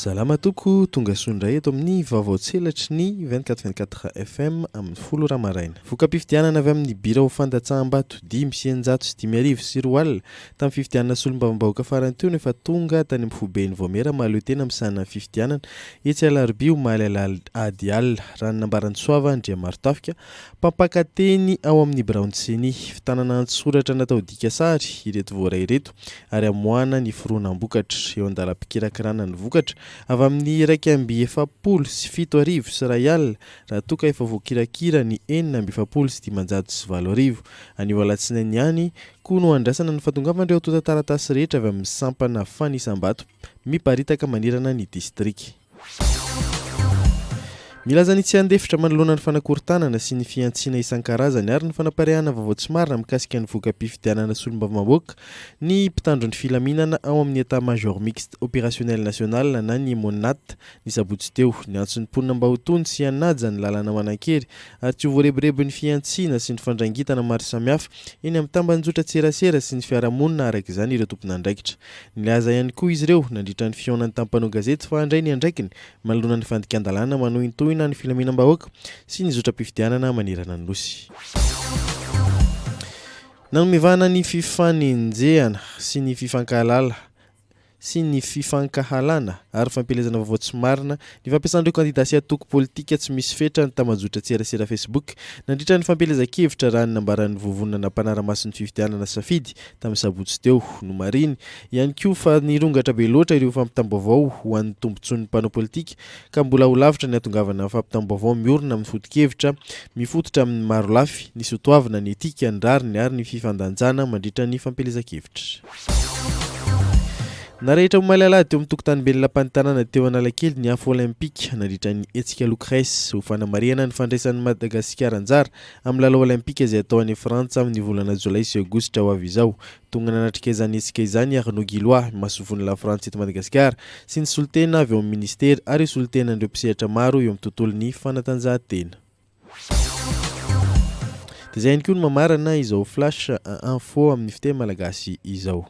Salama toko, tonga soa indray eto amin'ny vaovao tselatry ny 24 24 FM amin'ny 10 ora maraina. Voka-pifidianana avy amin'ny birao fandatsaham-bato 2005 tamin'ny fifidianana solombavambahoaka farany teo no efa tonga tany amin'ny foiben'ny Vaomiera mahaleo tena misahana ny fifidianana etsy Alarobia omaly alahady alina, raha ny nambaran'i Soava Andriamarotafika, mpampakateny ao amin'ny biraon'ny Ceni. Fitanana an-tsoratra natao dika sary ireto voaray ireto ary hamoahana ny fironam-bokatra. Eo an-dalam-pikirakirana ny vokatra avy amin'ny 7701 raha toa ka efa voakirakira ny 8546. Anio alatsinainy ihany koa no andrasana ny fahatongavan'ireo antontan-taratasy rehetra avy amin'ny sampana fanisam-bato miparitaka manerana ny distrika. Milaza ny tsy handefitra manoloana ny fanakorontanana sy ny fihantsiana isan-karazany ary ny fanapariahana vaovao tsy marina mikasika ny voka-pifidianana solombavambahoaka ny mpitandro ny filaminana ao amin'ny Etat Major Mixte Opérationnel National na ny Emmonat ny sabotsy teo. Niantso ny mponina mba ho tony sy hanaja ny lalana manan-kery ary tsy ho voarebirebin'ny fihantsiana sy ny fandrangitana maro samihafa eny amin'ny tambanjotran-tserasera sy ny fiarahamonina araka izany ireo tompon'andraikitra. Nilaza ihany koa izy ireo nandritra ny fihaonany tamin'ny mpanao gazety fa handray ny andraikiny manoloana ny fandikan-dalàna manohintohina ny filaminam-bahoaka sy ny zotram-pifidianana manerana ny Nosy. Nanome vahana ny fifanenjehana sy ny fifankahalala sy ny fifankahalana ary fampielezana vaovao tsy marina ny fampiasan'ireo kandida sy antoko politika tsy misy fetra ny tambajotran-tserasera Facebook nandritra ny fampielezan-kevitra raha ny nambaran'ny vovonana mpanara-maso ny fifidianana Safidy tamin'ny sabotsy teo. Nomarihiny ihany koa fa nirongatra be loatra ireo fampitam-baovao ho an'ny tombontsoan'ny mpanao politika ka mbola ho lavitra ny hahatongavana amin'ny fampitam-baovao miorina amin'ny foto-kevitra mifototra amin'ny marolafy, ny soatoavina, ny etika, ny rariny ary ny fifandanjana mandritra ny fampielezan-kevitra. Narehitra omaly alahady teo amin'ny tokontaniben'ny Lapan'ny Tanàna teo Analakely ny afo Olympika nandritra ny hetsika Lucrèce ho fanamarihana ny fandraisan'i Madagasikara anjara amin'ny lalao Olympika izay hatao any Frantsa amin'ny volana jolay sy aogositra ho avy izao. Tonga nanatrika izany hetsika izany i Arnaud Guillois, masoivohon'i Lafrantsa eto Madagasikara, sy ny solontena avy ao amin'ny minisitera ary solontenan'ireo mpisehatra maro eo amin'ny tontolon'ny fanatanjahantena. Dia izay ihany koa no mamarana izao Flash info amin'ny fiteny malagasy izao.